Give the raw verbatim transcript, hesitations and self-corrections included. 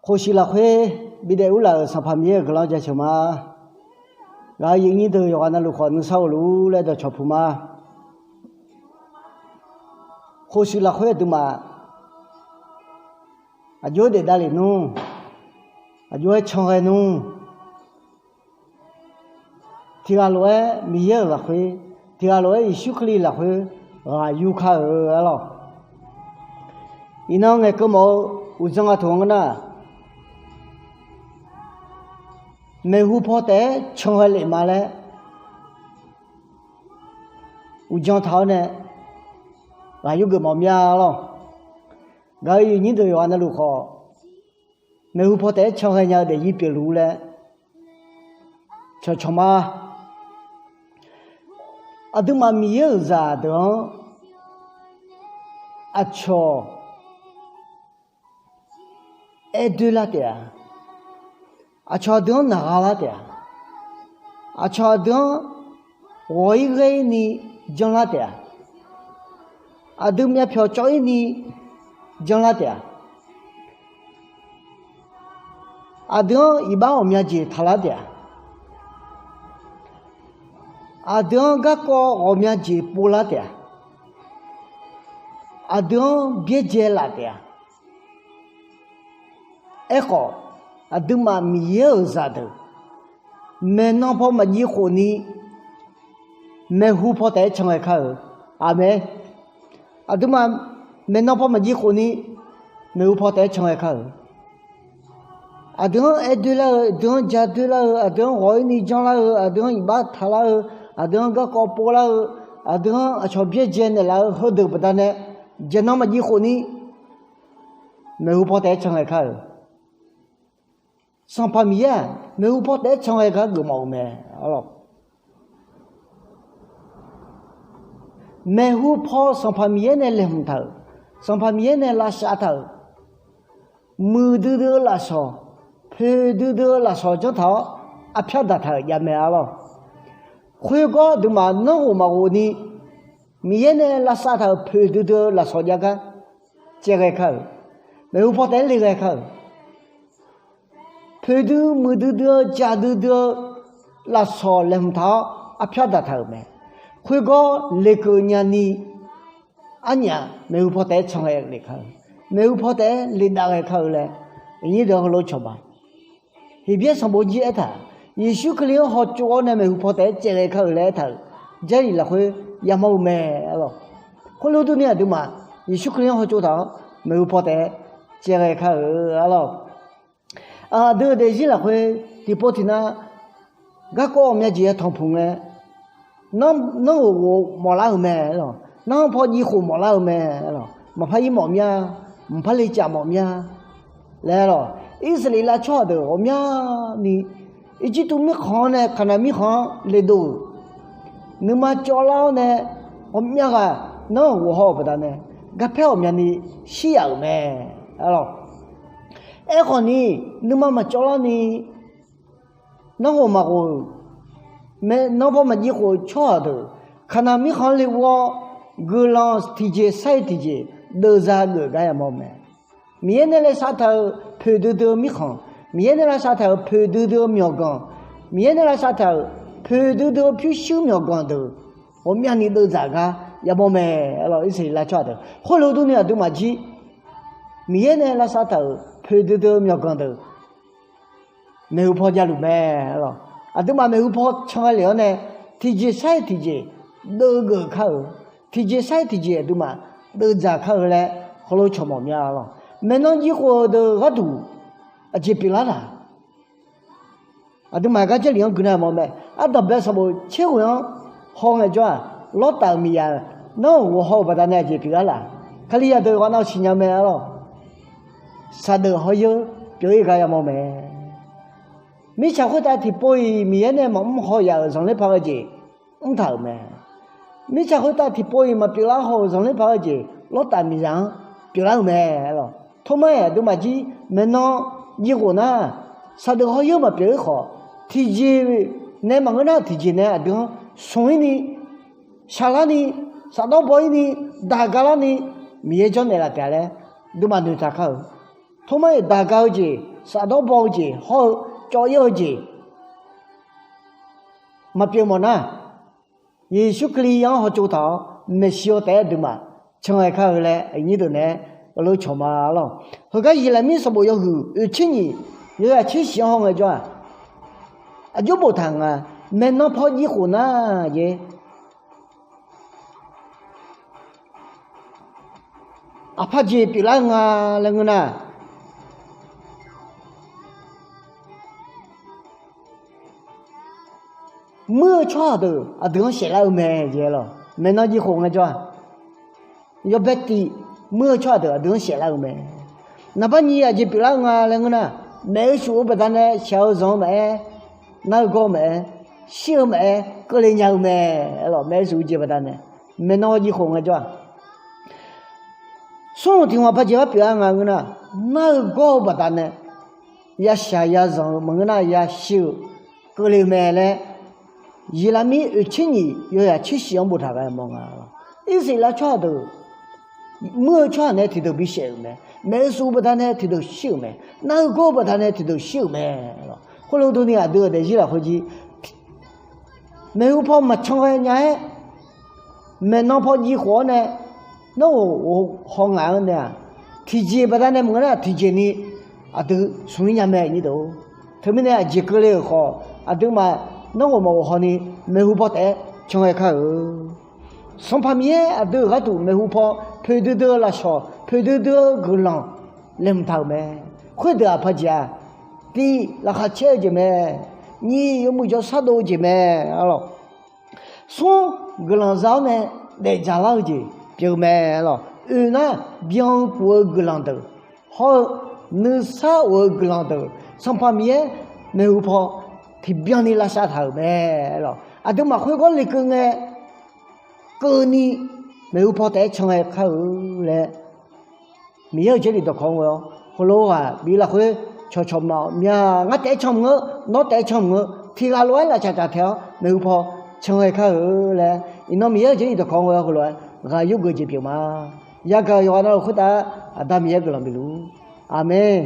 Khof shuif lafkhoer bidaef urlaf-euq Sanqpaq Miqyaer-euq guiqlanq jaceuq ma. Ngaq-euq yawnyir deuq yawqghaq navluf khawf nuisar ghofluf-ur laer dawqcawq puq ma. Khof shuif lafkhoer aqduimaf aqjox-aer daef davlef nmr, aqjox-aer can ghae nmr, tiqghaq lof-aer Miqyaer-euq lafkhoer, tiqghaq lof-aer Yeqsur Kali lafkhoer ghaq yur kar-euq arlawr. Iqnan ngaeqkeuv mawf-eu uqdzan ghaq taq-anr ngeur nar, maeqhu paw taef-aer can ghae lef ma laer uqdzan taq-awr nae ghaq yur geuf mawf mya arlawr. Ngaq-euq yawnyir deuq yawqghaq navluf khawf, maeqhu paw taef-aer can ghae nya-eu daefzir pyeufluf-ur laer cawqcawq ma. Aqduimaf Miqyaer-euq zaqdeuq-anr aqcawq aer doer lar taef-a. Aqcawq aqdui-anr naqgha lar taef-a. Aqcawq aqdui-anr ghawq-ir ghaer-ir ni janlar taef-a. Aqdui myavpyawq cawv-ir ni janlar taef-a. Aqdui-anr iqbax ghawqmya jeq taqlar taef-a. Aqdui-anr garkawv ghawqmya jeq povlar taef-a. Aqdui-anr byaerdzae laf taef-a. Aerkhawf, aqduimaf Miqyaer-euq zaqdeuq maeqnan paw maqjiv khofni maeqhu paw taef-aer can ghae kar-euq. Aqmeq. Aqduimaf maeqnan paw maqjiv khofni maeqhu paw taef-aer can ghae kar-euq. Aqdui-anr aer doer lar-eu, aqdui-anr ja doer lar-eu, aqdui-anr ghawq-ir ni janlar-eu, aqdui-anr iqbax taqlar-eu, aqdui-anr garkawv povlar-eu, aqdui-anr aqcawq byaerdzae naeqlaf-eu heudeuq baqdanae, jaqnan maqjiv khofni maeqhu paw taef-aer can ghae kar-euq. Sanqpaq Miqyaer-aq maeqhu paw taef-aer can ghae gar geufmawf-eu mae. Maeqhu paw Sanqpaq Miqyaer nae laeqhmq taq-euq, Sanqpaq Miqyaer nae lavsav taq-euq, muiqdui dui-eu lafsawq, poeqdui dui-eu lafsawq janr taq-awr, arpyar daqtaq-euq javmae arlawr. Khoergar aqduimaf nanrghof maqghof ni Miqyaer nae lavsav taq-euq poeqdui dui-eu lafsawq jav gar caev ghae kar-euq, maeqhu paw taef-aer le ghae kar-euq. Poeqdui muiqdui dui-eu jaqdui dui-eu lafsawq laeqhmq taq-awr arpyar daqtaq-euq mae. Khoergar lekeuv nyani arnyaf maeqhu paw taef-aer can ghae le kar-eu, maeqhu paw taef-aer le dav ghae kar-eu laer, iqnyir deuq-anr heulof cawq ma. Heqbyaer sanqbof jir aertaq, Yeqsur Kali-anr hawtsov-awr nae maeqhu paw taef-aer caev ghae kar-euq laer aertaq-euq, Jarlif lafkhoer yamawr-eu mae arlawr. Khoerlof durni aqduimaf Yeqsur Kali-anr hawtsov taq-awr maeqhu paw taef-aer caev ghae kar-euq arlawr. Aqdui-euq daefzir lafkhoer tiqpov tiqnav garkawv ghawqmya jeq yatanq puq ngae, nanrghof ghof mawflar-euq mae arlawr, nanrpaw jiv khof mawflar-eu mae arlawr, maqpar ir mawf mya, mqpar le caf mawf mya laer arlawr. Irsaqleqlav tsawrhaq deuq ghawqmyani Irjirtuv mirkhanq-anr nae Kaqnaq mirkhanq-anr ledov-euq, nuima cawvlar-awr nae ghawqmya ghaq nanrghof haw-euq baqdanae, garpaer ghawqmyani shir yaf-euq mae arlawr. Aerkhawf ni, nuima maqcawvlar ni nanrghof maqghof-euq, maeqnan paw maqjiv khof-eu tsawrhaq deuq Kaqnaq mirkhanq-anr le ur-awr, guiqlanq tiqjeq sar-iq tiqjeq deuvzaq geuf gar yamawr-eu mae. Miqyaer nae lavsav taq-euq poeqdui dui-eu mirkhanq, Miqyaer nae lavsav taq-euq poeqdui dui-eu myawqganq, Miqyaer nae lavsav taq-euq poeqdui dui-eu pyurshuir myawqganq deuq ghawqmyani deuvzaq gar yamawr mae arlawr. Irsaqleqlav tsawrhaq deuq khoerlof durni aqduimaf jir Miqyaer nae lavsav taq-euq poeqdui dui-eu myawqganq deuq maeqhu paw javluf mae arlawr. Aqduimaf maeqhu paw can ghae lef-awr nae, tiqjeq sar-iq tiqjeq deuv geuf kar-euq, tiqjeq sar-iq tiqjeq aqduimaf deuvdzaq kar-eu laer heulof cawq mawf mya arlawr. Maeqnan jiv khof-eu deuq gharduq aqjeq pyeuflar laq? Aqduimaf gar Jarlif-anr gui nar mawf mae. Ardanqbae sanqbof tser ghoeq-anr haw ngaejawr-aq, Lawrtaf-euq miqyaq nanrghof haw-euq baqdanae aqjeq pyeuflar laq? Kalizaq deuq ghawqnav siqnya mae arlawr. Saqdeuf hawr-eu pyeuf-ir gar yamawr mae. Mirtsaq khoertav tiqpov-iq Miqyaer nae maqmr haw yaf-euq zanqler paq-eu jeq mrtaq-euq mae. Mirtsaq khoertav tiqpov-iq maqpyeuflar haw-euq zanqler paq-eu jeq Lawrtaf miqzaq-anr pyeuflar-euq mae. Tormar-iq aqduimaf jir maeqnan jiv ghof nar, saqdeuf hawr-eu maqpyeuf-ir khawf, tiqjeq nae maqngeur nar tiqjeq nae aqdui-anr smq-ir ni, shaqlar ni, shafdawr baw-ir ni, daq ga lar ni, Miqyaer jawrnaeq laf taef-a laer aqduimaf noeqtaq kar-euq. Tormar-iq daq ga-eu jeq shafdawr baw-eu jeq hawr-eu cawv-ir-eu jeq maqpyeuf mawf nar, Yeqsur Kali-anr hawtsov taq-awr maeqshi-awr taef-aer aqduimaf can ghae kar-eu laer aqnyir deuq naeq-aer heulof cawq ma lawq. Heugar Yeqlaqmir sanqbof yawhuiq oeqtser nyiq yawzaq tser shif-anr hawngae jawr-aq, aqjox boftaq nga, maeqnan paw jiv khof nar jeq, aqpaq jeq pyeuflar-eu nga laer ngeur nar, muir-eu tsawrhaq deuq aqdui-anr saeflar-eu mae jeq lawq. Maeqnan jiv khof ngae jawr-aq, yawbae tiv muir-eu tsawrhaq deuq aqdui-anr saeflar-eu mae. Naqbar nyiq aqjeq pyeuflar-eu nga laer ngeur nar, maeq-eu shuf-eu baqdanae shaq-eu zanq-eu maqaer, nar-eu gawr-eu maqaer, shir-eu maqaer keuvle nya-eu mae. Lawq, maeq-eu shuf-eu jeq baqdanae maeqnan jiv khof ngae jawr-aq, smr-euq tiq hmq aqpaq jeq bar pyeuflar nga ngeur nar, nar-eu gawr-eu baqdanae yashaq yazanq-eu maqngeur nar yashir-eu keuvle-eu mae laer, Yeqlaqmir oeqtser nyiq yawzaq tser shif-anr boftaq ghae mawf nga lawq. Irsaqleqlav tsawrhaq deuq muir-eu tsawrhaq nae tiqdeuq bisaef-euq mae. Maeq-eu shuf-eu baqdanae tiqdeuq shir-euq mae. Nar-eu gawr-eu baqdanae tiqdeuq shir-euq mae lawq. Khoerlof durni aqdui-euq daefzir lafkhoer jir maeqhu paw maqcan ghae nya-aer, maeqnan paw jiv khof-awr nae, nawr-euq haw ngaq-anr nae-aq, tiqjeq baqdanae maqngeur nar tiqjeq ni aqdui smq-ir nya mae nyir deuq. Teumirnae aqjeq keuvle-euq khawf, aqduimaf nawr ghawqmawf ghawqhaw ni maeqhu paw taef-aer can ghae kar-eu. Sanqpaq Miqyaer aqdui-euq gharduq maeqhu paw poeqdui dui-eu lafshawq, poeqdui dui-eu guiqlanq laeqhmq taq-euq mae. Khoerdeuq aqpaq jeq-aq, tiv laqkhaq caer-eu jeq mae. Nyiq yawmuiq jawrshar dov-eu jeq mae. Smr guiqlanq za-awr nae daefdzaq lar-eu jeq pyeuf-eu mae lawq. Oeq nar byan-eu puf-eu guiqlanq deuq hawr-eu nuisar of-eu guiqlanq deuq Sanqpaq Miqyaer maeqhu paw tiqbyan ni lavsav taq-euq mae lawq. Aqduimaf khoergawr lekeuv ngae keuvni maeqhu paw taef-aer can ghae kar-eu laer Miqyaer-euq Jarlif dawqkawq-anr ghoe-awr heulof-aer ghaq bi lafkhoer cawqcawq ma-awq. Mya ngar taef-aer can maqngeur, nawr taef-aer can maqngeur, tiqghaq lof-aer lafcaq caf taeq-awr maeqhu paw can ghae kar-eu laer iqnan Miqyaer-euq Jarlif dawqkawq-anr ghoe-awr heulof-aer ghaq yurgeuf jeq pyeuf ma. Yagaq yawqghaq navluf khoertav Aqda Miqyaer guiqlanq bif luf-ur. Aqmeq.